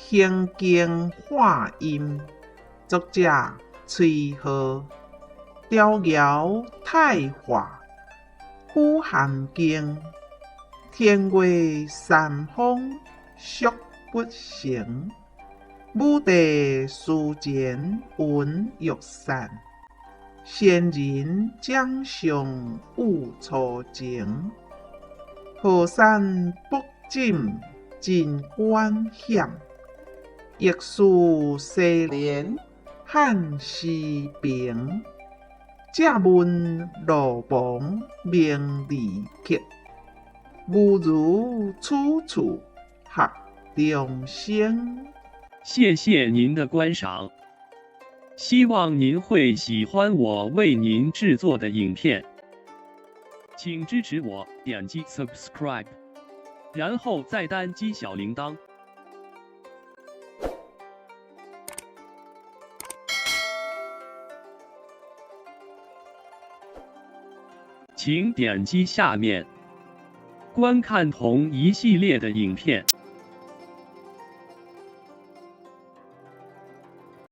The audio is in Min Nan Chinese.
行經化音，作者崔顥，雕爻太化，富含經，天月三方俗不成，武帝司前雲玉散，仙人掌上悟初情，河山卜枕真關險，易事西連漢詩平，借問羅王明理克，吾如處處學眾生。謝謝您的觀賞，希望您會喜歡我為您製作的影片，請支持我點擊 subscribe，然後再單擊小鈴鐺。請點擊下面觀看同一系列的影片。